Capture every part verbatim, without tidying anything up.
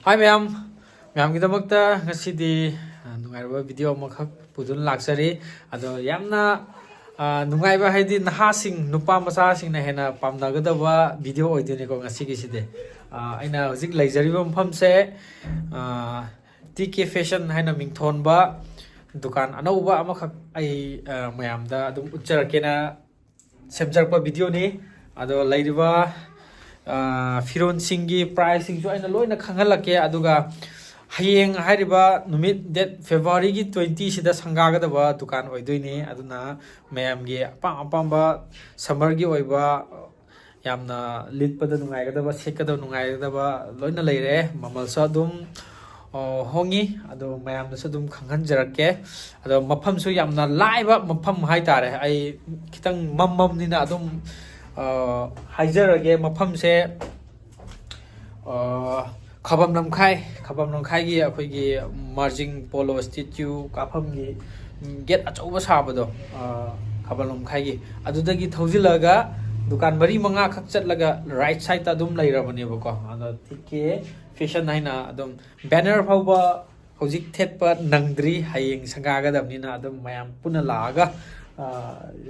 ꯍꯥꯏ ꯃꯌꯥꯝ, ꯃꯌꯥꯝꯒꯤꯗꯃꯛꯇ ꯉꯁꯤꯗꯤ, ꯑ, ꯅꯨꯡꯉꯥꯏꯔꯕ ꯚꯤꯗꯤꯑꯣ ꯑꯃꯈꯛ ꯄꯨꯗꯨꯅ ꯂꯥꯛꯆꯔꯤ꯫ ꯑꯗꯣ ꯌꯥꯝꯅ, ꯑ, ꯅꯨꯡꯉꯥꯏꯕ ꯍꯥꯏꯗꯤ ꯅꯍꯥꯁꯤꯡ, ꯅꯨꯄꯥ ꯃꯆꯥꯁꯤꯡꯅ ꯍꯦꯟꯅ ꯄꯥꯝꯅꯒꯗꯕ ꯚꯤꯗꯤꯑꯣ ꯑꯣꯏꯗꯣꯏꯅꯤꯀꯣ ꯉꯁꯤꯒꯤꯁꯤꯗꯤ꯫ ꯑ, ꯑꯩꯅ ꯍꯧꯖꯤꯛ ꯂꯩꯖꯔꯤꯕ ꯃꯐꯝꯁꯦ, ꯑ, ꯇꯤ ꯀꯦ ꯐꯦꯁꯟ ꯍꯥꯏꯅ ꯃꯤꯡꯊꯣꯟꯕ ꯗꯨꯀꯥꯟ ꯑꯅꯧꯕ ꯑꯃꯈꯛ ꯑꯩ, ꯑ, ꯃꯌꯥꯝꯗ ꯑꯗꯨꯝ ꯎꯠꯆꯔꯛꯀꯦꯅ ꯁꯦꯝꯖꯔꯛꯄ ꯚꯤꯗꯤꯑꯣꯅꯤ꯫ ꯑꯗꯣ ꯂꯩꯔꯤꯕ, ꯑ, ꯐꯤꯔꯣꯟꯁꯤꯡꯒꯤ ꯄ꯭ꯔꯥꯏꯁꯁꯤꯡꯁꯨ ꯑꯩꯅ ꯂꯣꯏꯅ ꯈꯪꯍꯜꯂꯛꯀꯦ꯫ ꯑꯗꯨꯒ ꯍꯌꯦꯡ ꯍꯥꯏꯔꯤꯕ ꯅꯨꯃꯤꯠ, date February ꯒꯤ twenty ꯁꯤꯗ ꯁꯪꯒꯥꯒꯗꯕ ꯗꯨꯀꯥꯟ ꯑꯣꯏꯗꯣꯏꯅꯤ꯫ ꯑꯗꯨꯅ ꯃꯌꯥꯝꯒꯤ ꯑꯄꯥꯝ ꯑꯄꯥꯝꯕ summer ꯒꯤ ꯑꯣꯏꯕ ꯌꯥꯝꯅ ꯂꯤꯠꯄꯗ ꯅꯨꯡꯉꯥꯏꯒꯗꯕ, ꯁꯦꯠꯀꯗꯕ ꯅꯨꯡꯉꯥꯏꯒꯗꯕ ꯂꯣꯏꯅ ꯂꯩꯔꯦ꯫ ꯃꯃꯜꯁꯨ ꯑꯗꯨꯝ, ꯑ, ꯍꯣꯡꯉꯤ꯫ ꯑꯗꯣ ꯃꯌꯥꯝꯗꯁꯨ ꯑꯗꯨꯝ ꯈꯪꯍꯟꯖꯔꯛꯀꯦ꯫ ꯑꯗꯣ ꯃꯐꯝꯁꯨ ꯌꯥꯝꯅ ꯂꯥꯏꯕ ꯃꯐꯝ ꯍꯥꯏꯇꯥꯔꯦ꯫ ꯑꯩ ꯈꯤꯇꯪ ꯃꯝꯃꯝꯅꯤꯅ ꯑꯗꯨꯝ, ꯑ, ꯍꯥꯏꯖꯔꯒꯦ꯫ ꯃꯐꯝꯁꯦ, ꯑ, ꯈꯥꯕꯝ ꯂꯝꯈꯥꯏ, ꯈꯥꯕꯝ ꯂꯝꯈꯥꯏꯒꯤ ꯑꯩꯈꯣꯏꯒꯤ ꯃꯥꯔꯖꯤꯡ ꯄꯣꯂꯣ ꯁ꯭ꯇꯦꯆꯨ ꯀꯥꯞꯐꯝꯒꯤ, ꯎꯝ, ꯒꯦꯠ ꯑꯆꯧꯕ ꯁꯥꯕꯗꯣ, ꯑ, ꯈꯥꯕꯝ ꯂꯝꯈꯥꯏꯒꯤ, ꯑꯗꯨꯗꯒꯤ ꯊꯧꯖꯤꯜꯂꯒ ꯗꯨꯀꯥꯟ ꯃꯔꯤ ꯃꯉꯥꯈꯛ ꯆꯠꯂꯒ right side ꯇ ꯑꯗꯨꯝ ꯂꯩꯔꯕꯅꯦꯕꯀꯣ꯫ ꯑꯗꯣ ꯇꯤ ꯀꯦ ꯐꯦꯁꯟ ꯍꯥꯏꯅ ꯑꯗꯨꯝ banner ꯐꯥꯎꯕ ꯍꯧꯖꯤꯛ ꯊꯦꯠꯄ ꯅꯪꯗ꯭ꯔꯤ, ꯍꯌꯦꯡ ꯁꯪꯒꯥꯒꯗꯕꯅꯤꯅ ꯑꯗꯨꯝ ꯃꯌꯥꯝ ꯄꯨꯟꯅ ꯂꯥꯛꯑꯒ, ꯑ,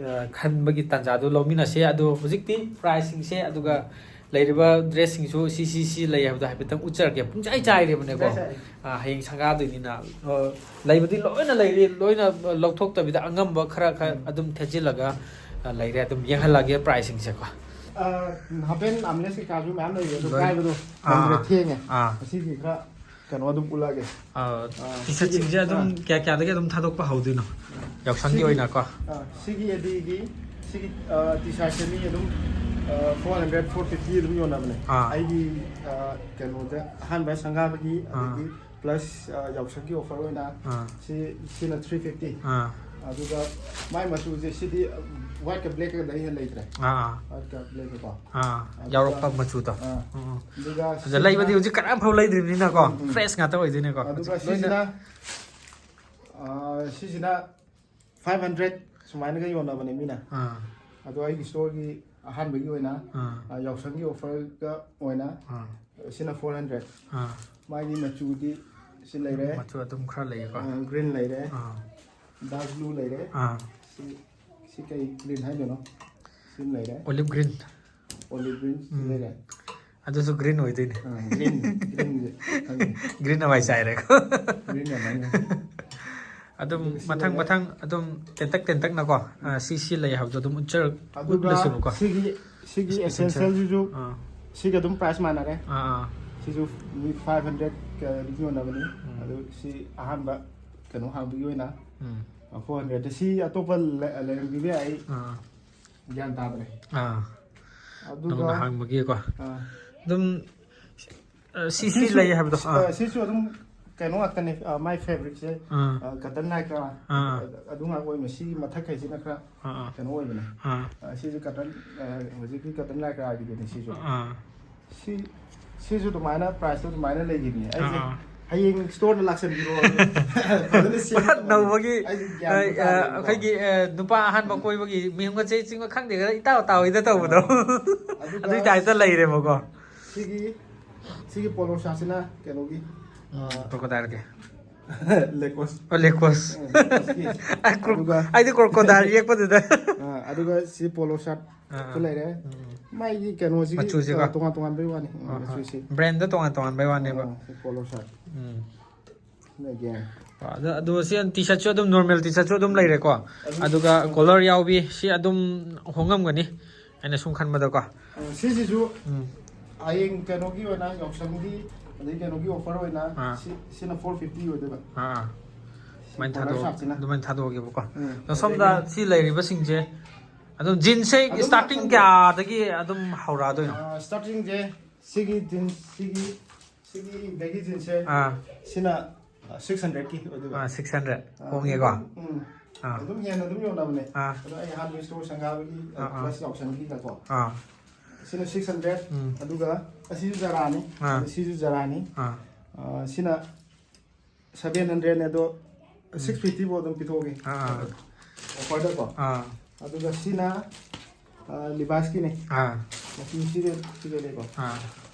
ꯑ, ꯈꯟꯕꯒꯤ ꯇꯥꯟꯖꯥꯗꯨ ꯂꯧꯃꯤꯟꯅꯁꯦ꯫ ꯑꯗꯣ ꯍꯧꯖꯤꯛꯇꯤ ꯄ꯭ꯔꯥꯏꯁꯁꯤꯡꯁꯦ, ꯑꯗꯨꯒ ꯂꯩꯔꯤꯕ ꯗ꯭ꯔꯦꯁꯁꯤꯡꯁꯨ ꯁꯤ, ꯁꯤ, ꯁꯤ ꯂꯩ ꯍꯥꯏꯕꯗꯣ ꯍꯥꯏꯐꯦꯠꯇꯪ ꯎꯠꯆꯔꯛꯀꯦ꯫ ꯄꯨꯡꯆꯥꯏ ꯆꯥꯏꯔꯦꯕꯅꯦꯀꯣ꯫ ꯄꯨꯡꯆꯥꯏ ꯆꯥꯏꯔꯦ꯫ ꯑ, ꯍꯌꯦꯡ ꯁꯪꯒꯥꯗꯣꯏꯅꯤꯅ, ꯑ, ꯂꯩꯕꯗꯤ ꯂꯣꯏꯅ ꯂꯩꯔꯤ, ꯂꯣꯏꯅ ꯂꯧꯊꯣꯛꯇꯕꯤꯗ ꯑꯉꯝꯕ ꯈꯔ, ꯈꯔ ꯎꯝ꯫ ꯑꯗꯨꯝ ꯊꯦꯠꯆꯤꯜꯂꯒ, ꯑ, ꯂꯩꯔꯦ꯫ ꯑꯗꯨꯝ ꯌꯦꯡꯍꯜꯂꯛꯑꯒꯦ ꯄ꯭ꯔꯥꯏꯁꯁꯤꯡꯁꯦꯀꯣ꯫ ꯑ, half pant armless ꯀꯩꯀꯥꯁꯨ ꯃꯌꯥꯝ ꯂꯩꯔꯤ, ꯑꯗꯨ ꯂꯣꯏ-, ꯀꯥꯏꯕꯗꯣ ꯑꯥ, ꯅꯪꯗ꯭ꯔꯦ, ꯊꯦꯡꯉꯦ꯫ ꯑꯥ꯫ ꯉꯁꯤꯗꯤ ꯈꯔ ꯀꯩꯅꯣ ꯑꯗꯨꯝ ꯎꯠꯂꯛꯑꯒꯦ꯫ ꯑ, ꯑ, ꯇꯤ ꯁꯥꯔꯠꯁꯤꯡꯁꯦ ꯁꯤꯒꯤ-, ꯑꯗꯨꯝ ꯑ꯫ ꯀꯌꯥ ꯀꯌꯥꯗꯒꯤ ꯑꯗꯨꯝ ꯊꯥꯗꯣꯛꯄ ꯍꯧꯗꯣꯏꯅꯣ? ꯌꯥꯎꯁꯪꯒꯤ ꯁꯤꯒꯤ, ꯑꯣꯏꯅꯀꯣ? ꯑ, ꯁꯤꯒꯤ ꯑꯦꯗꯤꯒꯤ, ꯁꯤꯒꯤ, ꯑ, ꯇꯤ ꯁꯥꯔꯠꯁꯦ ꯃꯤ ꯑꯗꯨꯝ, ꯑ, four hundred, four fifty ꯑꯗꯨꯝ ꯌꯣꯟꯅꯕꯅꯦ꯫ ꯑꯥ꯫ ꯑꯩꯒꯤ, ꯑ, ꯀꯩꯅꯣꯗ ꯑꯍꯥꯟꯕ ꯁꯪꯒꯥꯕꯒꯤ, ꯑꯥ꯫ ꯑꯗꯒꯤ plus, ꯑ, ꯌꯥꯎꯁꯪꯒꯤ offer ꯑꯣꯏꯅ ꯑꯥ꯫ ꯁꯤ, ꯁꯤꯅ three fifty꯫ ꯑꯥ꯫ ꯑꯗꯨꯒ ꯃꯥꯏ ꯃꯆꯨꯁꯦ ꯁꯤꯗꯤ, ꯑ, white ꯀ black ꯀ ꯂꯩ ꯍꯦꯟꯅ ꯂꯩꯇ꯭ꯔꯦ꯫ ꯑꯥ, ꯑꯥ꯫ White ꯀ black ꯀ ꯀꯣ꯫ ꯑꯥ, ꯑꯗꯨꯒ ꯌꯥꯎꯔꯛꯄ ꯃꯆꯨꯗꯣ꯫ ꯑꯥ꯫ ꯎꯝ, ꯎꯝ꯫ ꯑꯗꯨꯒ ꯑꯗ ꯁꯤꯁꯤꯅ ꯂꯩꯕꯗꯤ ꯍꯧꯖꯤꯛ ꯀꯅꯥꯝ ꯐꯥꯎ ꯂꯩꯗ꯭ꯔꯤꯕꯅꯤꯅꯀꯣ, ꯎꯝ, ꯎꯝ꯫ Fresh ꯉꯥꯛꯇ ꯑꯣꯏꯗꯣꯏꯅꯦꯀꯣ꯫ ꯑꯗꯨꯒ ꯍꯧꯖꯤꯛ ꯂꯣꯏꯅ ꯁꯤꯁꯤꯅ, ꯑꯥ, ꯁꯤꯁꯤꯅ five hundred ꯁꯨꯃꯥꯏꯅꯒ ꯌꯣꯟꯅꯕꯅꯦ ꯃꯤꯅ꯫ ꯑꯥ꯫ ꯑꯗꯣ ꯑꯩꯒꯤ storeꯒꯤ ꯑꯍꯥꯟꯕꯒꯤ ꯑꯣꯏꯅ, ꯑꯥ꯫ ꯑꯥ, ꯌꯥꯎꯁꯪꯒꯤ offerꯒ ꯑꯣꯏꯅ ꯑꯥ꯫ ꯁꯤꯅ ꯐꯣꯔ ꯍꯟꯗ꯭ꯔꯦꯠ꯫ ꯑꯥ ꯃꯥꯒꯤ ꯃꯆꯨꯗꯤ ꯁꯤ ꯂꯩꯔꯦ, ꯃꯆꯨ ꯑꯗꯨꯝ ꯈꯔ ꯂꯩꯌꯦꯀꯣ꯫ ꯒ꯭ꯔꯤꯟ ꯂꯩꯔꯦ, ꯑꯥ ꯗꯥꯔꯛ ꯕ꯭ꯂꯨ ꯂꯩꯔꯦ꯫ ꯑꯥ ꯁꯤ ꯁꯤ ꯀꯩ ꯕ꯭ꯔꯤꯟ ꯍꯥꯏꯗꯣꯏꯅꯣ? ꯁꯤꯃ ꯂꯩꯔꯦ, ꯑꯣꯂꯤꯞ ꯒ꯭ꯔꯤꯟ꯫ ꯑꯣꯂꯤꯞ ꯒ꯭ꯔꯤꯟ ꯁꯤ ꯎꯝ꯫ ꯂꯩꯔꯦ꯫ ꯑꯗꯨꯁꯨ ꯒ꯭ꯔꯤꯟ ꯑꯣꯏꯗꯣꯏꯅꯦ꯫ ꯑꯥ, ꯒ꯭ꯔꯤꯟ, ꯒ꯭ꯔꯤꯟꯁꯦ ꯈꯪꯉꯦ꯫ ꯒ꯭ꯔꯤꯟ ꯍꯋꯥꯏ ꯆꯥꯏꯔꯦꯀꯣ꯫ ꯒ꯭ꯔꯤꯟ ꯌꯥꯝ ꯃꯥꯏꯅ꯫ ꯑꯗꯨꯝ ꯑꯗꯨꯒ ꯁꯤ ꯃꯊꯪ ꯂꯩꯔꯦ꯫ ꯃꯊꯪ ꯑꯗꯨꯝ ꯇꯦꯟꯇꯛ ꯇꯦꯟꯇꯛꯅꯀꯣ, ꯑꯥ, ꯁꯤ ꯁꯤ ꯂꯩ ꯍꯥꯏꯕꯗꯣ ꯑꯗꯨꯝ ꯎꯠꯆꯔꯛ ꯑꯗꯨꯒ ꯎꯠꯂꯁꯦꯕꯀꯣ꯫ ꯁꯤꯒꯤ ꯁꯤꯒꯤ Essential꯫ ꯑꯦꯁꯦꯟꯁꯤꯌꯦꯜꯁꯤꯁꯨ ꯑꯥ ꯁꯤꯒ ꯑꯗꯨꯝ ꯄ꯭ꯔꯥꯏꯁ ꯃꯥꯟꯅꯔꯦ꯫ ꯑꯥ ꯑꯥ ꯁꯤꯁꯨ ꯃꯤ ꯐꯥꯏꯚ ꯍꯟꯗ꯭ꯔꯦꯠꯀ ꯑꯗꯨꯝ ꯌꯣꯟꯅꯕꯅꯤ꯫ ꯎꯝ꯫ ꯑꯗꯨ ꯁꯤ ꯑꯍꯥꯟꯕ ꯀꯩꯅꯣ ꯍꯥꯡꯕꯒꯤ ꯑꯣꯏꯅ ꯎꯝ ꯐꯣꯔ ꯍꯟꯗ꯭ꯔꯦꯠꯇ꯫ ꯁꯤ ꯑꯇꯣꯞꯄ ꯂꯩ- ꯂꯩꯔꯝꯕꯤꯕ ꯌꯥꯏ, ꯑꯩ ꯑꯥ ꯒ꯭ꯌꯥꯟ ꯇꯥꯗ꯭ꯔꯦ꯫ ꯑꯥ ꯑꯗꯨꯒ ꯅꯧꯅ ꯍꯥꯡꯕꯒꯤꯀꯣ꯫ ꯑꯥ, ꯑꯗꯨꯝ ꯑ, ꯁꯤ ꯁꯤ ꯁꯤꯁꯨ- ꯂꯩ ꯍꯥꯏꯕꯗꯣ꯫ ꯑꯥ ꯑ, ꯁꯤꯁꯨ ꯑꯗꯨꯝ ꯀꯩꯅꯣ ꯉꯥꯛꯇꯅꯦ, ꯑ, ꯃꯥꯏ ꯐꯦꯕ꯭ꯔꯤꯛꯁꯦ ꯑꯥ ꯀꯇꯟ ꯂꯥꯏꯀ꯭ꯔꯥ ꯑꯥ ꯑꯗꯨ ꯉꯥꯛ ꯑꯣꯏꯕ꯫ ꯁꯤꯒꯤ ꯃꯊꯛꯈꯩꯁꯤꯅ ꯈꯔ ꯑꯥ ꯀꯩꯅꯣ ꯑꯣꯏꯕꯅꯦ꯫ ꯑꯥ ꯑ, ꯁꯤꯁꯨ ꯀꯇꯟ, ꯑ, ꯍꯧꯖꯤꯛꯀꯤ ꯀꯇꯟ ꯂꯥꯏꯀ꯭ꯔꯥꯒꯤꯗꯨꯅꯦ ꯁꯤꯁꯨ꯫ ꯑꯥ ꯁꯤ ꯁꯤꯁꯨ ꯑꯗꯨꯃꯥꯏꯅ ꯄ꯭ꯔꯥꯏꯁꯇꯣ ꯑꯗꯨꯃꯥꯏꯅ ꯂꯩꯈꯤꯕꯅꯦ꯫ ꯑꯩꯁꯦ ꯑꯥ ꯍꯌꯦꯡ ꯁ꯭ꯇꯣꯔꯗ ꯂꯥꯛꯁꯟꯕꯤꯔꯣ꯫ ꯐꯖꯅ ꯁꯦꯝ ꯄꯨꯔꯥ ꯅꯧꯕꯒꯤ ꯑꯩꯁꯨ ꯒ꯭ꯌꯥꯟ ꯑ, ꯑꯃ ꯑ, ꯇꯥꯗꯦꯕꯀꯣ꯫ ꯑꯩꯈꯣꯏꯒꯤ ꯑ, ꯅꯨꯄꯥ ꯑꯍꯥꯟꯕ ꯀꯣꯏꯕꯒꯤ ꯃꯤꯍꯨꯟꯒ ꯆꯦ ꯆꯤꯡꯕ ꯈꯪꯗꯦ, ꯈꯔ ꯏꯇꯥꯎ ꯇꯥꯎꯏꯗ ꯇꯧꯕꯗꯣ꯫ ꯑꯗꯨꯒ ꯑꯗꯨꯏ ꯇꯥꯏꯞꯇ ꯂꯩꯔꯦꯕꯀꯣ꯫ ꯁꯤꯒꯤ ꯁꯤꯒꯤ ꯄꯣꯂꯣ ꯁꯥꯔꯠꯁꯤꯅ ꯀꯩꯅꯣꯒꯤ, ꯑ, ꯀ꯭ꯔꯣꯀꯣꯗꯥꯏꯜꯒꯤ ꯂꯦꯀꯣꯁ꯫ ꯑꯣ, ꯂꯦꯀꯣꯁ꯫ ꯑ, ꯂꯦꯀꯣꯁꯀꯤ꯫ ꯑꯩ ꯀ꯭ꯔꯣ- ꯑꯗꯨꯒ ꯑꯩꯗꯤ ꯀ꯭ꯔꯣꯀꯣꯗꯥꯏꯜ ꯌꯦꯛꯄꯗꯨꯗ꯫ ꯑ, ꯑꯗꯨꯒ ꯁꯤ ꯄꯣꯂꯣ ꯁꯥꯔꯠ ꯑꯥ, ꯁꯨ ꯂꯩꯔꯦ꯫ ꯎꯝ꯫ ꯃꯥꯒꯤ ꯀꯩꯅꯣꯁꯤꯒꯤ, ꯃꯆꯨꯁꯤꯀꯣ? ꯑ, ꯇꯣꯉꯥꯟ ꯇꯣꯉꯥꯟꯕꯒꯤ ꯋꯥꯅꯤ꯫ ꯎꯝ, ꯑꯥ, ꯑꯥ꯫ ꯃꯆꯨꯁꯤ꯫ ꯕ꯭ꯔꯦꯟꯗ ꯇꯣꯉꯥꯟ ꯇꯣꯉꯥꯟꯕꯩ ꯋꯥꯅꯦꯕ꯫ ꯑ, ꯁꯤ ꯄꯣꯂꯣ ꯁꯥꯔꯠ꯫ ꯎꯝ꯫ ꯁꯤꯅ ꯒꯦꯡ꯫ ꯑꯗꯨ, ꯑꯗꯨ ꯁꯤ ꯇꯤ ꯁꯥꯔꯠꯁꯨ ꯑꯗꯨꯝ ꯅꯣꯔꯃꯦꯜ ꯇꯤ ꯁꯥꯔꯠꯁꯨ ꯑꯗꯨꯝ ꯂꯩꯔꯦꯀꯣ꯫ ꯑꯗꯨ ꯑꯗꯨꯒ ꯀꯣꯂꯔ ꯌꯥꯎꯕꯤ ꯁꯤ ꯑꯗꯨꯝ ꯍꯣꯡꯉꯝꯒꯅꯤ, ꯑꯩꯅ ꯁꯨꯝ ꯈꯟꯕꯗꯀꯣ꯫ ꯑ, ꯁꯤꯁꯤꯁꯨ ꯎꯝ꯫ ꯍꯌꯦꯡ ꯀꯩꯅꯣꯒꯤ ꯑꯣꯏꯅ, ꯌꯥꯎꯁꯪꯒꯤ ꯑꯗꯩ ꯀꯩꯅꯣꯒꯤ ꯑꯣꯐꯔ ꯑꯣꯏꯅ ꯑꯥ꯫ ꯁꯤ, ꯁꯤꯅ ꯐꯣꯔ ꯐꯤꯐꯇꯤ ꯑꯣꯏꯗꯣꯏꯕ꯫ ꯑꯥ, ꯑꯥ꯫ ꯑꯗꯨꯃꯥꯏꯅ ꯀꯣꯂꯔ ꯊꯥꯗꯣꯛ-, ꯁꯥꯔꯠꯁꯤꯅ꯫ ꯑꯗꯨꯃꯥꯏꯅ ꯊꯥꯗꯣꯛꯑꯒꯦꯕꯀꯣ꯫ ꯎꯝ꯫ ꯑꯗꯣ ꯁꯣꯝꯗ ꯑꯗꯒꯤ ꯁꯤ ꯂꯩꯔꯤꯕꯁꯤꯡꯁꯦ ꯑꯗꯨꯝ ꯖꯤꯟꯁꯁꯦ ꯑꯗꯨꯝ ꯁ꯭ꯇꯥꯔꯇꯤꯡ ꯂꯥꯛꯁꯟꯕ꯫ ꯀꯌꯥꯗꯒꯤ ꯑꯗꯨꯝ ꯍꯧꯔꯛꯑꯗꯣꯏꯅꯣ? ꯑ, ꯁ꯭ꯇꯥꯔꯇꯤꯡꯁꯦ ꯁꯤꯒꯤ ꯖꯤꯟꯁ, ꯁꯤꯒꯤ, ꯁꯤꯒꯤ ꯕꯦꯒꯤ ꯖꯤꯟꯁꯁꯦ, ꯑꯥ꯫ ꯁꯤꯅ, ꯑ, ꯁꯤꯛꯁ ꯍꯟꯗ꯭ꯔꯦꯠꯀꯤ ꯑꯣꯏꯗꯣꯏꯕ꯫ ꯑꯥ, ꯁꯤꯛꯁ ꯍꯟꯗ꯭ꯔꯦꯠ꯫ ꯑ, ꯍꯣꯡꯉꯦꯀꯣ? ꯎꯝ꯫ ꯑꯥ꯫ ꯑꯗꯨꯝ ꯍꯦꯟꯅ ꯑꯗꯨꯝ ꯌꯣꯟꯅꯕꯅꯦ꯫ ꯑꯥ꯫ ꯑꯗꯣ ꯑꯩ ꯍꯥꯟꯅ ꯁ꯭ꯇꯣꯔ ꯁꯪꯒꯥꯕꯒꯤ, ꯑ, ꯑꯥ, ꯑꯥ꯫ ꯄ꯭ꯂꯁ ꯌꯥꯎꯁꯪꯒꯤꯗꯀꯣ꯫ ꯑꯥ꯫ ꯁꯤꯅ ꯁꯤꯛꯁ ꯍꯟꯗ꯭ꯔꯦꯠ, ꯎꯝ꯫ ꯑꯗꯨꯒ ꯑꯁꯤꯁꯨ ꯖꯔꯥꯅꯤ, ꯑꯥ꯫ ꯑꯗ ꯁꯤꯁꯨ ꯖꯔꯥꯅꯤ꯫ ꯑꯥ꯫ ꯑ, ꯁꯤꯅ ꯁꯚꯦꯟ ꯍꯟꯗ꯭ꯔꯦꯠꯅꯦ, ꯑꯗꯣ ꯁꯤꯛꯁ ꯐꯤꯐꯇꯤ ꯐꯥꯎ ꯑꯗꯨꯝ ꯄꯤꯊꯣꯛꯑꯒꯦ꯫ ꯑꯥ꯫ ꯑꯣꯐꯔꯗꯀꯣ꯫ ꯑꯥ꯫ ꯑꯗꯨꯒ ꯁꯤꯅ, ꯑ, ꯂꯤꯚꯥꯏꯁꯀꯤꯅꯦ꯫ ꯑꯥ꯫ ꯃꯆꯨ ꯁꯤꯗ, ꯁꯤꯗ ꯂꯩꯀꯣ꯫ ꯑꯥ꯫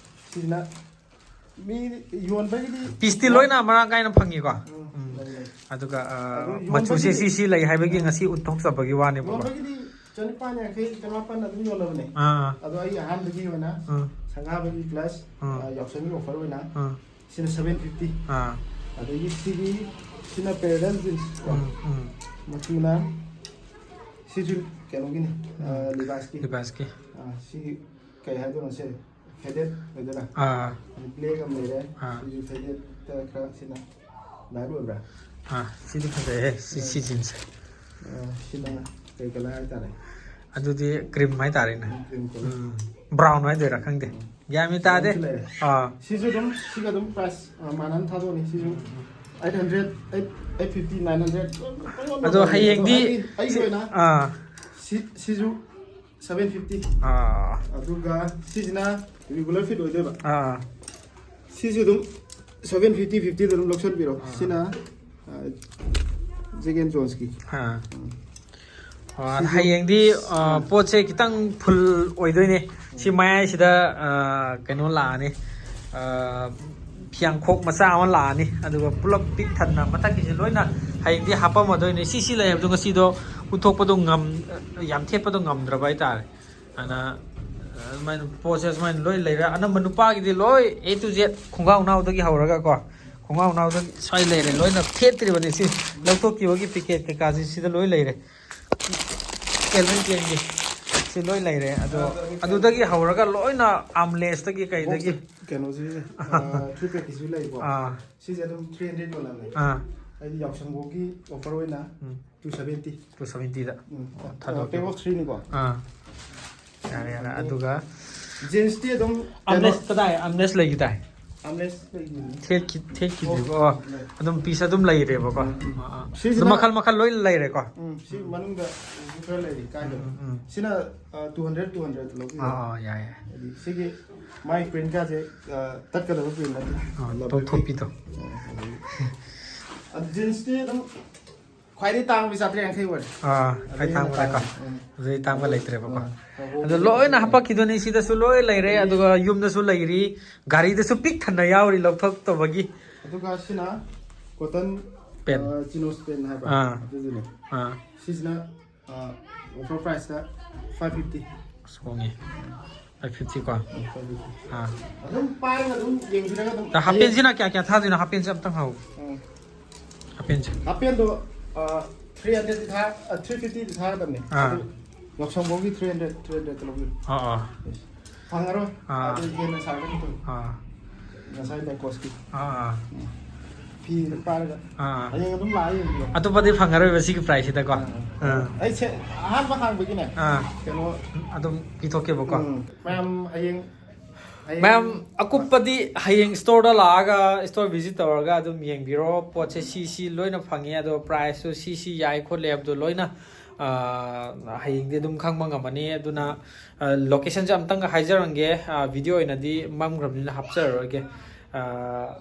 ꯁꯤꯅ ꯃꯤ ꯌꯣꯟꯕꯒꯤꯗꯤ ꯄꯤꯁꯇꯤ ꯂꯣꯏꯅ ꯃꯔꯥꯡ ꯀꯥꯏꯅ ꯐꯪꯉꯤꯀꯣ꯫ ꯎꯝ, ꯎꯝ꯫ ꯂꯩ, ꯂꯩ꯫ ꯑꯗꯨꯒ ꯑ, ꯑꯗꯨ ꯃꯆꯨꯁꯦ ꯌꯣꯟꯕꯒꯤꯗꯤ ꯁꯤ ꯁꯤ ꯂꯩ ꯍꯥꯏꯕꯒꯤ ꯉꯁꯤ ꯎꯠꯊꯣꯛꯆꯕꯒꯤ ꯋꯥꯅꯦꯕꯀꯣ꯫ ꯌꯣꯟꯕꯒꯤꯗꯤ ꯆꯅꯤꯄꯥꯟ ꯌꯥꯡꯈꯩ, ꯆꯃꯥꯄꯟ ꯑꯗꯨꯝ ꯌꯣꯜꯂꯕꯅꯦ꯫ ꯑꯥ꯫ ꯑꯗꯣ ꯑꯩ ꯑꯍꯥꯟꯕꯒꯤ ꯑꯣꯏꯅ ꯑꯥ꯫ ꯁꯪꯒꯥꯕꯒꯤ ꯄ꯭ꯂꯁ ꯑꯥ꯫ ꯌꯥꯎꯁꯪꯒꯤ ꯑꯣꯐꯔ ꯑꯣꯏꯅ ꯑꯥ꯫ ꯁꯤꯅ ꯁꯚꯦꯟ ꯐꯤꯐꯇꯤ꯫ ꯑꯥ꯫ ꯑꯗꯒꯤ ꯁꯤꯒꯤ ꯁꯤꯅ ꯄꯦꯔꯦꯂꯦꯜ ꯖꯤꯟꯁ꯫ ꯎꯝ, ꯎꯝ꯫ ꯃꯆꯨꯅ ꯁꯤꯁꯨ ꯀꯩꯅꯣꯒꯤꯅꯤ, ꯑ, ꯂꯤꯚꯥꯏꯁꯀꯤ꯫ ꯂꯤꯚꯥꯏꯁꯀꯤ꯫ ꯑ, ꯁꯤ ꯀꯩ ꯍꯥꯏꯗꯣꯏꯅꯣ ꯁꯦ? ꯐꯦꯗꯦꯠ ꯑꯣꯏꯗꯣꯏꯔꯥ? ꯑꯥ꯫ ꯕ꯭ꯂꯦꯛ ꯑꯃ ꯂꯩꯔꯦ꯫ ꯑꯥ꯫ ꯁꯤꯁꯨ ꯐꯦꯗꯦꯠꯇ ꯈꯔ ꯁꯤꯅ ꯂꯥꯏꯠ ꯑꯣꯏꯕ꯭ꯔꯥ? ꯑꯥ, ꯁꯤꯗꯤ ꯐꯖꯩꯍꯦ꯫ ꯁꯤ, ꯁꯤ ꯖꯤꯟꯁꯁꯦ꯫ ꯑ, ꯁꯤꯅ ꯀꯩ ꯀꯂꯔ ꯍꯥꯏꯇꯥꯔꯦ? ꯑꯗꯨꯗꯤ ꯀ꯭ꯔꯤꯝ ꯍꯥꯏꯇꯥꯔꯦꯅꯦ꯫ Cream colour. ꯎꯝ꯫ ꯕ꯭ꯔꯥꯎꯟ ꯍꯥꯏꯗꯣꯏꯔꯥ ꯈꯪꯗꯦ꯫ ꯒ꯭ꯌꯥꯟ ꯃꯦꯟ ꯇꯥꯗꯦ꯫ ꯕ꯭ꯔꯥꯎꯟꯁꯨ ꯂꯩꯔꯦ꯫ ꯑꯥ꯫ ꯁꯤꯁꯨ ꯑꯗꯨꯝ ꯁꯤꯒ ꯑꯗꯨꯝ ꯄ꯭ꯔꯥꯏꯁ, ꯑ, ꯃꯥꯟꯅꯅ ꯊꯥꯗꯣꯛꯑꯅꯤ꯫ ꯁꯤꯁꯨ eight hundred, eight, eight fifty, nine hundred. ꯑꯗꯣ ꯍꯌꯦꯡꯗꯤ ꯑꯩꯒꯤ, ꯑꯩꯒꯤ ꯁꯤ-, ꯑꯣꯏꯅ ꯑꯥ꯫ ꯁꯤ, ꯁꯤꯁꯨ ꯁꯚꯦꯟ ꯐꯤꯐꯇꯤ꯫ ꯑꯥ꯫ ꯑꯗꯨꯒ ꯁꯤꯁꯤꯅ ꯔꯤꯒꯨꯂꯔ ꯐꯤꯠ ꯑꯣꯏꯗꯣꯏꯕ꯫ ꯑꯥ꯫ ꯁꯤꯁꯨ ꯑꯗꯨꯝ ꯁꯚꯦꯟ ꯐꯤꯐꯇꯤ, ꯐꯤꯐꯇꯤꯗ ꯑꯗꯨꯝ ꯂꯧꯁꯟꯕꯤꯔꯣ꯫ ꯁꯤꯅ, ꯑ, ꯖꯦꯛ ꯑꯦꯟ ꯖꯣꯟꯁꯀꯤ꯫ ꯑꯥ꯫ ꯑꯥ, ꯁꯤꯁꯨ ꯍꯌꯦꯡꯗꯤ, ꯑꯥ, ꯄꯣꯠꯁꯦ ꯈꯤꯇꯪ ꯐꯨꯜ ꯑꯣꯏꯗꯣꯏꯅꯦ꯫ ꯁꯤ ꯃꯌꯥꯏꯁꯤꯗ, ꯑꯥ, ꯀꯩꯅꯣ ꯂꯥꯛꯑꯅꯤ꯫ ꯑꯥ, ꯐꯤꯌꯥꯡꯈꯣꯛ ꯃꯆꯥ ꯑꯃ ꯂꯥꯛꯑꯅꯤ꯫ ꯑꯗꯨꯒ ꯄꯨꯂꯞ ꯄꯤꯛ ꯊꯟꯅ ꯃꯊꯛꯀꯤꯁꯦ ꯂꯣꯏꯅ ꯍꯌꯦꯡꯗꯤ ꯍꯥꯞꯄꯝꯃꯗꯣꯏꯅꯦ꯫ ꯁꯤ, ꯁꯤ ꯂꯩ ꯍꯥꯏꯕꯗꯣ ꯉꯁꯤꯗꯣ ꯎꯠꯊꯣꯛꯄꯗꯣ ꯉꯝ-, ꯌꯥꯝ ꯊꯦꯠꯄꯗꯣ ꯉꯝꯗ꯭ꯔꯕ ꯍꯥꯏꯇꯥꯔꯦ꯫ ꯑꯗꯨꯅ, ꯑ, ꯑꯗꯨꯃꯥꯏꯅ ꯄꯣꯠꯁꯦ ꯁꯨꯃꯥꯏꯅ ꯂꯣꯏ ꯂꯩꯔꯦ꯫ ꯑꯅꯝꯕ ꯅꯨꯄꯥꯒꯤꯗꯤ ꯂꯣꯏ A to Z, ꯈꯣꯡꯒ꯭ꯔꯥꯎ ꯅꯥꯎꯗꯒꯤ ꯍꯧꯔꯒ ꯀꯣ, ꯈꯣꯡꯒ꯭ꯔꯥꯎ ꯅꯥꯎꯗꯒꯤ ꯁ꯭ꯋꯥꯏ ꯂꯩꯔꯦ꯫ ꯂꯣꯏꯅ ꯊꯦꯠꯇ꯭ꯔꯤꯕꯅꯤ꯫ ꯁꯤ ꯂꯧꯊꯣꯛꯈꯤꯕꯒꯤ ꯄꯤꯀꯦꯠ ꯀꯩꯀꯥꯁꯤ ꯁꯤꯗ ꯂꯣꯏ ꯂꯩꯔꯦ꯫ ꯀꯦꯜꯚꯤꯟ ꯀ꯭ꯂꯦꯟꯒꯤ ꯁꯤ ꯂꯣꯏ ꯂꯩꯔꯦ꯫ ꯑꯗꯣ ꯑꯗꯨꯗꯒꯤ ꯍꯧꯔꯒ ꯂꯣꯏꯅ ꯑꯥꯔꯝꯂꯦꯁꯇꯒꯤ ꯀꯩꯗꯒꯤ꯫ ꯀꯩꯅꯣꯁꯤ, ꯊ꯭ꯔꯤ ꯄꯦꯛꯀꯤꯁꯨ ꯂꯩꯀꯣ꯫ ꯑꯥ꯫ ꯁꯤꯁꯦ ꯑꯗꯨꯝ ꯊ꯭ꯔꯤ ꯍꯟꯗ꯭ꯔꯦꯠ ꯌꯣꯜꯂꯝꯃꯦ꯫ ꯑꯥ꯫ ꯑꯩꯗꯤ ꯌꯥꯎꯁꯪꯐꯧꯒꯤ ꯑꯣꯐꯔ ꯑꯣꯏꯅ ꯎꯝ꯫ Two seventy. ꯇꯨ ꯁꯚꯦꯟꯇꯤꯗ꯫ ꯎꯝ꯫ ꯊꯥꯗꯣꯛꯀꯦ꯫ ꯄꯦꯛ ꯑꯣꯐ ꯊ꯭ꯔꯤꯅꯤꯀꯣ꯫ ꯑꯥ꯫ ꯌꯥꯔꯦ, ꯌꯥꯔꯦ꯫ ꯑꯗꯨꯒ ꯖꯤꯟꯁꯇꯤ ꯑꯗꯨꯝ ꯑꯥꯔꯝꯂꯦꯁ ꯀꯗꯥꯏ? ꯑꯥꯔꯝꯂꯦꯁ ꯂꯩꯈꯤꯗꯥꯏ? ꯑꯥꯔꯝꯂꯦꯁ ꯂꯩꯈꯤꯕꯅꯤ꯫ ꯊꯦꯠꯈꯤ-, ꯊꯦꯠꯈꯤꯗ꯭ꯔꯤꯕꯣ? ꯑꯣ, ꯑꯗꯨꯝ ꯄꯤꯁ ꯑꯗꯨꯝ ꯂꯩꯔꯦꯕꯀꯣ꯫ ꯑꯥ, ꯑꯥ꯫ ꯁꯤꯁꯤꯅ ꯑꯗꯨꯝ ꯃꯈꯜ ꯃꯈꯜ ꯂꯣꯏ ꯂꯩꯔꯦꯀꯣ꯫ ꯎꯝ, ꯁꯤ ꯃꯅꯨꯡꯗ ꯈꯔ ꯂꯩꯔꯤ ꯀꯥꯏꯗꯣ꯫ ꯎꯝ, ꯎꯝ꯫ ꯁꯤꯅ, ꯑ, ꯇꯨ ꯍꯟꯗ꯭ꯔꯦꯠ, ꯇꯨ ꯍꯟꯗ꯭ꯔꯦꯠ ꯂꯧꯕꯤꯔꯣ꯫ ꯑꯥ, ꯑꯥ, ꯌꯥꯏ, ꯌꯥꯏ꯫ ꯍꯥꯏꯗꯤ ꯁꯤꯒꯤ ꯃꯥꯏ ꯄ꯭ꯔꯤꯟ ꯀꯥꯁꯦ, ꯑ, ꯇꯠꯀꯗꯕ ꯄ꯭ꯔꯤꯟ ꯅꯠꯇꯦ꯫ ꯑꯥ, ꯂꯕꯔ ꯇꯧꯊꯣꯛꯄꯤꯗꯣ꯫ ꯑ, ꯑꯗꯒꯤ ꯑꯗꯨ ꯖꯤꯟꯁꯇꯤ ꯑꯗꯨꯝ ꯈ꯭ꯋꯥꯏꯗꯒꯤ ꯇꯥꯡꯕꯁꯤ ꯆꯥꯇ꯭ꯔꯦꯠ ꯌꯥꯡꯈꯩ ꯑꯣꯏꯔꯦ꯫ ꯑꯥ, ꯈ꯭ꯋꯥꯏ ꯑꯗꯨꯗꯤ ꯇꯥꯡꯕꯗꯀꯣ꯫ ꯎꯝ꯫ ꯑꯗꯨꯗꯤ ꯇꯥꯡꯕ ꯂꯩꯇ꯭ꯔꯦꯕꯀꯣ꯫ ꯑꯥ, ꯑꯍꯣꯡꯕ ꯑꯗꯣ ꯂꯣꯏꯅ ꯂꯩꯇ꯭ꯔꯦ꯫ ꯍꯥꯄꯛꯈꯤꯗꯣꯏꯅꯤ꯫ ꯁꯤꯗꯁꯨ ꯂꯣꯏ ꯂꯩꯔꯦ, ꯑꯗꯨꯒ ꯌꯨꯝꯗꯁꯨ ꯂꯩꯔꯤ, ꯒꯥꯔꯤꯗꯁꯨ ꯄꯤꯛ ꯊꯟꯅ ꯌꯥꯎꯔꯤ ꯂꯧꯊꯣꯛꯇꯕꯒꯤ꯫ ꯑꯗꯨꯒ ꯁꯤꯅ cotton Pen. ꯆꯤꯅꯣꯁ ꯄꯦꯟ ꯍꯥꯏꯕ꯫ ꯑꯥ꯫ ꯑꯗꯨꯗꯨꯅꯦ꯫ ꯑꯥ, ꯁꯤꯁꯤꯅ ꯑꯣꯐꯔ ꯄ꯭ꯔꯥꯏꯁꯇ ꯐꯥꯏꯚ ꯐꯤꯐꯇꯤ꯫ ꯑꯁ, ꯍꯣꯡꯉꯦ꯫ ꯐꯥꯏꯚ ꯐꯤꯐꯇꯤ ꯀꯣ꯫ ꯑꯥ꯫ ꯑꯗꯨꯝ ꯄꯥꯏꯔꯒ ꯑꯗꯨꯝ ꯌꯦꯡꯕꯤꯔꯒ ꯑꯗꯨꯝ ꯍꯥꯞ ꯄꯦꯟꯁꯤꯅ ꯀꯌꯥ ꯀꯌꯥ ꯊꯥꯗꯣꯏꯅꯣ? ꯍꯥꯞ ꯄꯦꯟꯁꯦ ꯑꯝꯇꯪ ꯍꯥꯎ꯫ ꯎꯝ꯫ ꯍꯥꯞ ꯄꯦꯟꯁꯦ꯫ ꯍꯥꯞ ꯄꯦꯟꯗꯣ ꯊ꯭ꯔꯤ ꯍꯟꯗ꯭ꯔꯦꯗꯇꯤ ꯊꯥ ꯊ꯭ꯔꯤ ꯐꯤꯐꯇꯤꯗꯤ ꯊꯥꯒꯗꯕꯅꯦ꯫ ꯑꯥ꯫ ꯑꯗꯨ ꯌꯥꯎꯁꯪꯐꯧꯒꯤ ꯊ꯭ꯔꯤ ꯍꯟꯗ꯭ꯔꯦꯗ ꯊ꯭ꯔꯤ ꯍꯟꯗ꯭ꯔꯦꯗꯇ ꯂꯧꯕꯤꯔꯣ꯫ ꯑꯥ, ꯑꯥ꯫ ꯐꯪꯉꯔꯣꯏ꯫ ꯑꯥ꯫ ꯑꯗꯨ ꯍꯦꯟꯅ ꯁꯥꯔꯒꯅꯤ ꯇꯧ꯫ ꯑꯥ꯫ ꯉꯁꯥꯏ ꯂꯦꯀꯣꯁꯀꯤ ꯑꯥ, ꯑꯥ꯫ ꯐꯤ ꯑꯗꯨꯝ ꯄꯥꯏꯔꯒ ꯑꯥ, ꯑꯥ꯫ ꯍꯌꯦꯡ ꯑꯗꯨꯝ ꯂꯥꯛꯑ ꯌꯦꯡꯕꯤꯔꯣ꯫ ꯑꯇꯣꯞꯄꯗꯤ ꯐꯪꯉꯔꯣꯏꯕ ꯁꯤꯒꯤ ꯄ꯭ꯔꯥꯏꯁꯁꯤꯗꯀꯣ꯫ ꯑꯥ꯫ ꯑꯥ꯫ ꯑꯩꯁꯦ ꯑꯍꯥꯟꯕ ꯍꯥꯡꯕꯒꯤꯅꯦ꯫ ꯑꯥ꯫ ꯀꯩꯅꯣ ꯑꯗꯨꯝ ꯄꯤꯊꯣꯛꯀꯦꯕꯀꯣ꯫ ꯎꯝ꯫ ꯃꯌꯥꯝ ꯍꯌꯦꯡ ꯍꯌꯦꯡ ꯃꯌꯥꯝ ꯑꯀꯨꯞꯄꯗꯤ ꯍꯌꯦꯡ ꯁ꯭ꯇꯣꯔꯗ ꯂꯥꯛꯑꯒ ꯁ꯭ꯇꯣꯔ ꯚꯤꯖꯤꯠ ꯇꯧꯔꯒ ꯑꯗꯨꯝ ꯌꯦꯡꯕꯤꯔꯣ꯫ ꯄꯣꯠꯁꯦ ꯁꯤ ꯁꯤ ꯂꯣꯏꯅ ꯐꯪꯉꯦ, ꯑꯗꯣ ꯄ꯭ꯔꯥꯏꯁꯁꯨ ꯁꯤ ꯁꯤ ꯌꯥꯏ ꯈꯣꯠꯂꯦ ꯍꯥꯏꯕꯗꯣ ꯂꯣꯏꯅ, ꯑꯥ, ꯍꯌꯦꯡꯗꯤ ꯑꯗꯨꯝ ꯈꯪꯕ ꯉꯝꯃꯅꯤ꯫ ꯑꯗꯨꯅ, ꯑꯥ, ꯂꯣꯀꯦꯁꯟꯁꯦ ꯑꯝꯇꯪꯒ ꯍꯥꯏꯖꯔꯝꯒꯦ꯫ ꯑꯥ, ꯚꯤꯗꯤꯑꯣ ꯑꯣꯏꯅꯗꯤ ꯃꯝꯈ꯭ꯔꯕꯅꯤꯅ ꯍꯥꯞꯆꯔꯔꯣꯏꯒꯦ꯫ ꯑꯥ,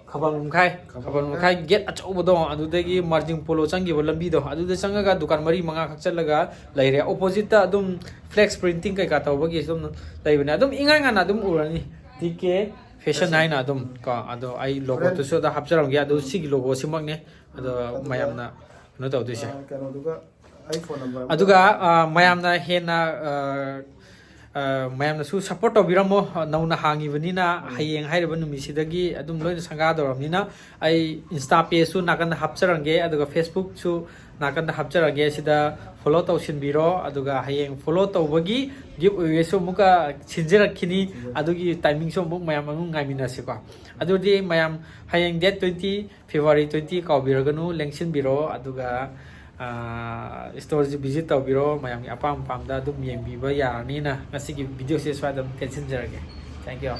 ꯈꯕꯝ ꯂꯝꯈꯥꯏ, ꯈꯕꯝ ꯂꯝꯈꯥꯏ ꯒꯦꯠ ꯑꯆꯧꯕꯗꯣ, ꯑꯗꯨꯗꯒꯤ ꯃꯥꯔꯖꯤꯡ ꯄꯣꯂꯣ ꯆꯪꯈꯤꯕ ꯂꯝꯕꯤꯗꯣ, ꯑꯗꯨꯗ ꯆꯪꯉꯒ ꯗꯨꯀꯥꯟ ꯃꯔꯤ ꯃꯉꯥꯈꯛ ꯆꯠꯂꯒ ꯂꯩꯔꯦ꯫ ꯑꯣꯄꯣꯖꯤꯠꯇ ꯑꯗꯨꯝ ꯐ꯭ꯂꯦꯛꯁ ꯄ꯭ꯔꯤꯟꯇꯤꯡ ꯀꯩꯀꯥ ꯇꯧꯕꯒꯤ ꯑꯗꯨꯝ ꯂꯩꯕꯅꯦ꯫ ꯑꯗꯨꯝ ꯏꯉꯥꯟ ꯉꯥꯟꯅ ꯑꯗꯨꯝ ꯎꯔꯅꯤ꯫ ꯇꯤ ꯀꯦ ꯐꯦꯁꯟ ꯍꯥꯏꯅ ꯑꯗꯨꯝ ꯀꯣ꯫ ꯑꯗꯣ ꯑꯩ ꯂꯣꯒꯣꯗꯨꯁꯨ ꯑꯗ ꯍꯥꯞꯆꯔꯝꯒꯦ꯫ ꯑꯗꯣ ꯁꯤꯒꯤ ꯂꯣꯒꯣꯁꯤꯃꯛꯅꯦ꯫ ꯑꯗꯣ ꯑꯗꯨꯒ ꯃꯌꯥꯝꯅ ꯀꯩꯅꯣ ꯇꯧꯗꯣꯏꯁꯦ꯫ ꯑ, ꯀꯩꯅꯣꯗꯨꯒ ꯑꯩ ꯐꯣꯟ ꯅꯝꯕꯔ ꯑꯃ ꯑꯗꯨꯒ, ꯑ, ꯃꯌꯥꯝꯅ ꯍꯦꯟꯅ, ꯑ, ꯑ, ꯃꯌꯥꯝꯅꯁꯨ ꯁꯞꯄꯣꯔꯠ ꯇꯧꯕꯤꯔꯝꯃꯣ꯫ ꯅꯧꯅ ꯍꯥꯡꯉꯤꯕꯅꯤꯅ ꯍꯌꯦꯡ ꯍꯥꯏꯔꯤꯕ ꯅꯨꯃꯤꯠꯁꯤꯗꯒꯤ ꯑꯗꯨꯝ ꯂꯣꯏꯅ ꯁꯪꯒꯥꯗꯧꯔꯕꯅꯤꯅ ꯑꯩ ꯏꯟꯁꯇꯥ ꯄꯦꯖꯁꯨ ꯅꯥꯀꯟꯗ ꯍꯥꯞꯆꯔꯝꯒꯦ, ꯑꯗꯨꯒ ꯐꯦꯁꯕꯨꯛꯁꯨ ꯅꯥꯀꯟꯗ ꯍꯥꯞꯆꯔꯒꯦ꯫ ꯁꯤꯗ ꯐꯣꯂꯣ ꯇꯧꯁꯤꯟꯕꯤꯔꯣ꯫ ꯑꯗꯨꯒ ꯍꯌꯦꯡ ꯐꯣꯂꯣ ꯇꯧꯕꯒꯤ ꯒꯤꯐ ꯑꯣꯏꯒꯦꯁꯨ ꯑꯃꯨꯛꯀ ꯁꯤꯟꯖꯔꯛꯈꯤꯅꯤ꯫ ꯑꯗꯨꯒꯤ ꯇꯥꯏꯃꯤꯡꯁꯨ ꯑꯃꯨꯛ ꯃꯌꯥꯝ ꯑꯃꯨꯛ ꯉꯥꯏꯃꯤꯟꯅꯁꯤꯀꯣ꯫ ꯑꯗꯨꯗꯤ ꯃꯌꯥꯝ ꯍꯌꯦꯡ ꯗꯦꯠ ꯇ꯭ꯋꯦꯟꯇꯤ, ꯐꯦꯕ꯭ꯔꯨꯋꯥꯔꯤ ꯇ꯭ꯋꯦꯟꯇꯤ ꯀꯥꯎꯕꯤꯔꯒꯅꯨ, ꯂꯦꯡꯁꯤꯟꯕꯤꯔꯣ꯫ ꯑꯗꯨꯒ, ꯑꯥ, ꯁ꯭ꯇꯣꯔꯁꯤ ꯚꯤꯖꯤꯠ ꯇꯧꯕꯤꯔꯣ꯫ ꯃꯌꯥꯝꯒꯤ ꯑꯄꯥꯝ ꯑꯄꯥꯝꯕꯗ ꯑꯗꯨꯝ ꯌꯦꯡꯕꯤꯕ ꯌꯥꯔꯅꯤꯅ ꯉꯁꯤꯒꯤ ꯚꯤꯗꯤꯑꯣꯁꯦ ꯁ꯭ꯋꯥꯏꯗ ꯑꯗꯨꯝ ꯇꯦꯟꯁꯤꯟꯖꯔꯒꯦ꯫ Thank you꯫